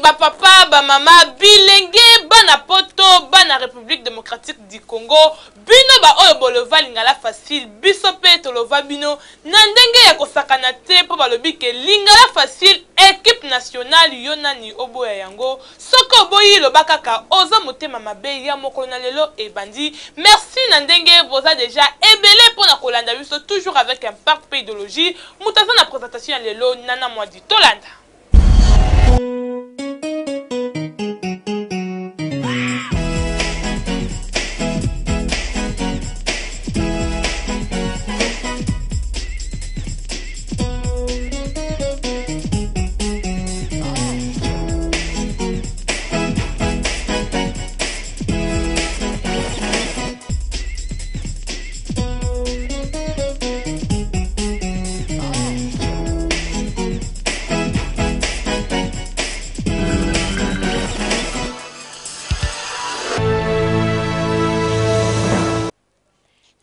ba papa, ba mama, bilenge, bana poto, bana Republique Democratique du Congo, bino ba oyo bolova Lingala Facile, biso pe tolova bino na ndenge ya kosakana te po balobi ke Lingala Facile equipe nationale yo nani oboya yango, soki oboyi loba kaka oza motema mabe ya mokolo na lelo ebandi. Merci na ndenge boza dejà ebele pona kolanda biso toujours avec impact pe ideologie. Moto aza na presentation ya lelo Nana Mwadi, tolanda.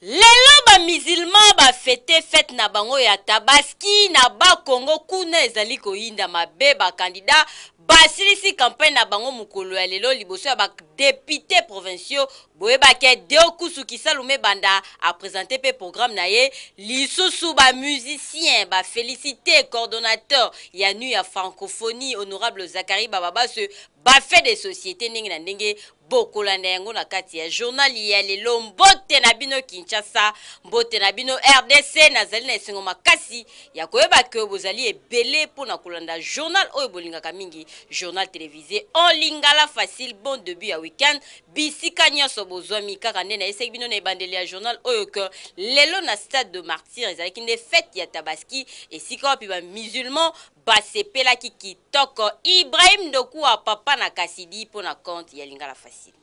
Lelo ba musulmans ba fete fete na bango ya Tabaski na Bas Congo kuna ezali koyinda mabe ba candidats basilisi campagne na bango mokolo ya lelo liboso ya ba deputes provinciaux. Boyeba ke Deo Kusu Kisalu Mebanda a presenter pe programme na ye lisusu ba musiciens ba feliciter coordonnateur ya nuit ya francophonie honorable Zacharie Bababaswe ba faits de societe ndenge na ndenge bokolanda yango na kati ya journal ya lelo. Mbote na bino Kinshasa, mbote na bino RDC, nazali na esengo makasi ya koyeba ke bozali ebele mpo na kolanda journal oyo bolingaka mingi, journal televise en lingala facile. Bon debut ya week-end bisika nyonso bozwami. Kaka nde nayebisaki bino na ebandeli ya journal oyo ke lelo na stade de Martyr ezalaki nde fete ya Tabaski, esika wapi ba musulmans basepelaki kitoko. Ibrahim Ndokua, papa na Kasidi, mpo na compte ya Lingala Facile.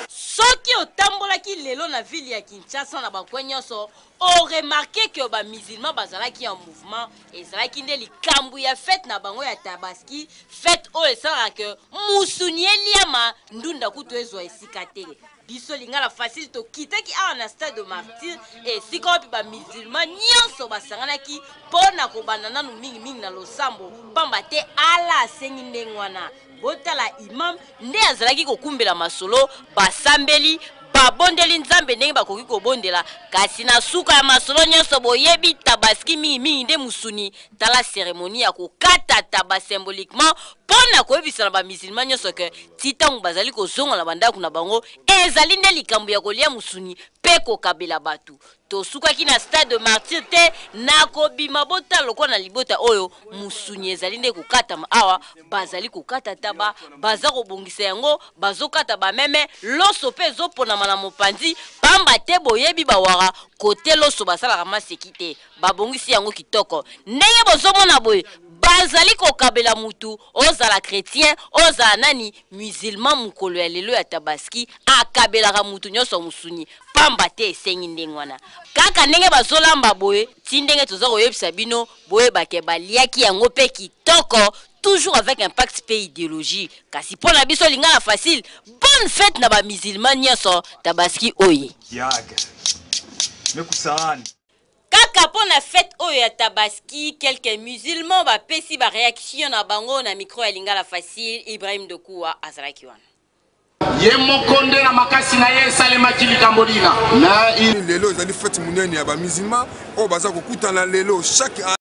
Soki otambolaki lelo na ville ya Kinshasa na ba coin nyonso, o remarquer que ba musulmans bazalaki en mouvement. Ezalaki nde likambu ya fete na bango ya Tabaski, fete oyo esalaka que musuni eliama, ndunda kutu ezwa esika te. Biso Lingala Facile tokitaki awa na stade de Martyrs, esika wapi ba musulmans nyonso basanganaki mpo na kobanda nanu mingi mingi na losambo, pamba te Allah asengi ndenge wana. Botala imam nde azalaki kokumbela masolo, basambeli babondeli Nzambe ndenge bakoki kobondela, kasi na suka ya masolo nyonso boyebi Tabaski mingi mingi nde musuni. Tala ceremonie ya kokata taba symboliquement mpo na koyebisa na ba musulmans nyonso que ti tango bazali kozonga na ba ndako na bango ezali nde likambo ya kolia musuni mpe kokabela bato. Tosukaki na stade de martyr te na kobima botala lokola na libota oyo musuni ezali nde kokatama awa bazali kokata taba baza kobongisa yango bazokata bameme loso mpe ezoponama na mopanzi pamba te boyebi bawara kote loso basalaka maseki te babongisi yango kitoko ndenge bozomona boye bazali kokabela mutu ozala chretien ozala nani musulman mokolo ya lelo ya tabaski akabelaka mutu nyonso musuni pamba te esengi ndenge wana kaka ndenge bazolamba boye ti ndenge toza koyebisa bino boyeba ke baliaki yango mpe kitoko toujours avec impact mpe ideologie kasi mpo na biso lingala facile bonne fete na ba musulman nyonso tabaski oye. Kaka mpo na fete oyo ya Tabaski, quelques musulmans bapesi ba reactions na bango na micro ya Lingala Facile, Ibrahim Dokuwa azalaki wana. Ye moko nde na makasi na ye esalemaki likambo lina. Na lelo ezali fete monene ya ba musulmans oyo baza kokutana lelo chaque.